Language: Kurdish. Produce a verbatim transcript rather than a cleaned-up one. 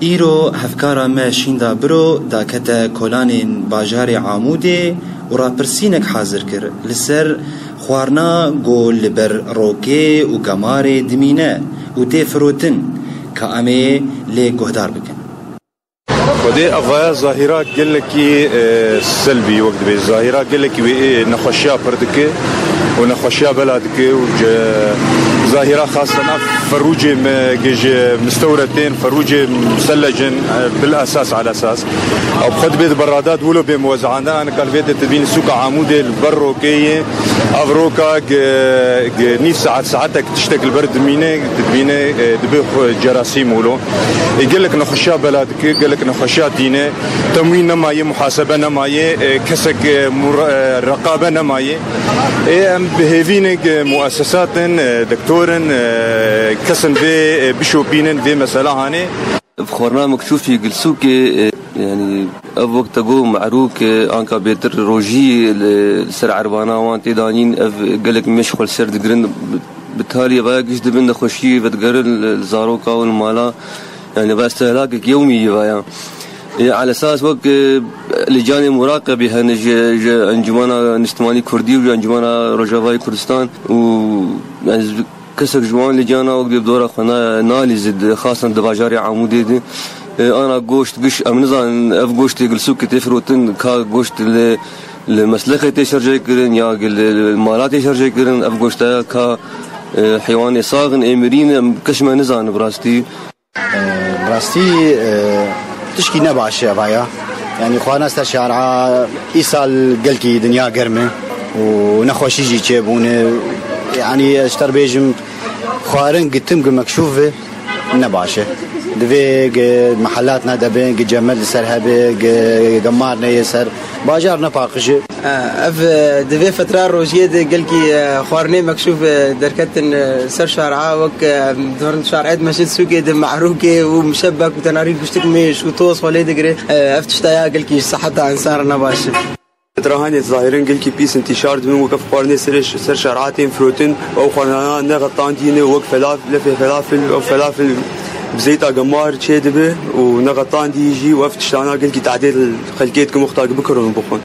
Îro hevkara me Şînda Biro dakete kolanên bajarê Amûdê û rapirsînek hazir kir li ser xwarina ku li ber rokê û gemarê dimîne û tê firotin, ka em ê lê guhdar bikin. Xwedê evaya zahîra gelekî, e, selbî wek dibê. Zahîra gelekî wê, e, nexweşiya pir dike û nexweşiya bela dike û ce-, zahîra xasen ev ferûcê me ge ji mistewre tên, ferûcê misellecin, e, bil esas al esas. Ew bi xwe dibê di berada di wilo bê muwezeandin, anika li vê de dibîn sûka Amûdê li ber rokê ye. Ev roka ge, ge nîv saet, saetek tiştek li ber dimîne, dibîne, e, dibe xwe cerasîm wilo. E, gelek nexweşiya bela dike, gelek nexweşiya tîne. Temwîn nemaye, muhasebe nemaye, e, kesek, e, mur-, e, reqabe nemaye. E, em bi hêvî ne, e, muesesat in, e, doktor in, e, kes in vê, e, bişopînin, vê mesela hanê. Xwarina mekşûfî gilsûkê, e, yanî ev wek te got merûk, e, anka bêtir rojî li, li ser erbana wan tê danîn, ev gelek mêş xwe li ser digirin. Bi, bi talî vaya giş dibin nexweşî vedigerin li, li zaroka û li mala. Yani, va istihlakek yewmî yî vaya. E, alesas wek, e, lîcanê muraqebî hene ji, ji Encûmena Niştimanî Kurdî û ji Encûmena Rojavayê Kurdistan û, yani, kesek ji wan lîcana wek dê bi dora xwe na-, nalîze, xasan di bajarê Amûdê de. E, ana goşt, giş, em nizanin ev goştê gilsûkê tê firotin, ka goşt li, li meslexê tê şerjê kirin ya li, li mala tê şerjê kirin, ev goştaya ka, e, heywanê sax in, ê mirî ne, em, kes me nizane bi rastî. Bi rastî, e, tişkî ne baş e vaya. Yanî xwarina ser şara îsal gelkî dinya germ e û nexweşî jî çêbûne. Yanî ez ji te re bêjim, xwarin gi tim gi mekşûf be ne baş e. Divê gi mehelat nede bin, gi cemel li ser hebe, gi gemar neyê ser. Bajar ne paqij e. Ev, e, di vê fetra rojiyê de gelkî, e, xwarinê mekşûf, e, derketin, e, ser şara wek, e, dirin şarê dimeşin sûkê de me'rûkê û muşebbek û tenarî guştik mêş û toz xwe lê digire. E, ev tişta ya gelkî ji seheta însan re ne baş e. Fetra hanê zahirin gelkî pîs intîşar dibin, wek ev xwarinê serê ş-, ser şara tên firotin, ew xwarina ne xetandî ne, wek felaf-, lefê felafil, ew felafil bi zeyta gemar çê dibe û ne xetandî jî û ev tiştana gelkî tehdê xelkê dikin wexta ki bikirûn bixwin.